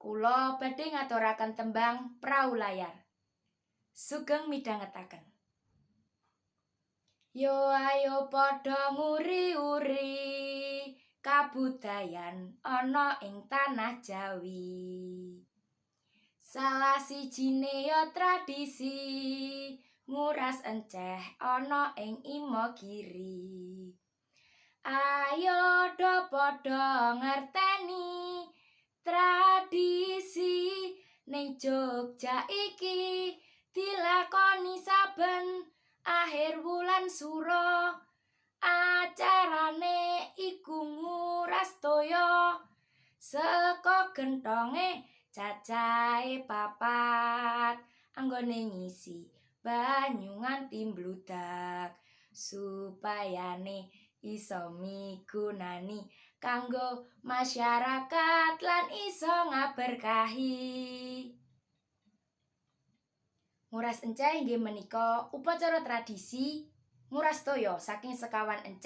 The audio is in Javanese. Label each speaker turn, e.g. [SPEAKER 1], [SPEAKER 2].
[SPEAKER 1] Kula badhe ngaturaken tembang Prau Layar. Sugeng midhangetaken. Yo ayo padha nguri-uri kabudayan ana ing tanah Jawi. Salah sijine ya tradisi nguras enceh ana ing Imogiri. Ayo do padha ngerteni tradisi ning Jogja iki dilakoni saben akhir wulan Suro. Acarane iku nguras toya saka genthonge cacahe papat, anggone ngisi banyu nganti mbludak supayane iso migunani kanggo masyarakat lan iso ngaberkahi. Nguras enceh inggih menika upacara tradisi nguras toya saking sekawan enceh.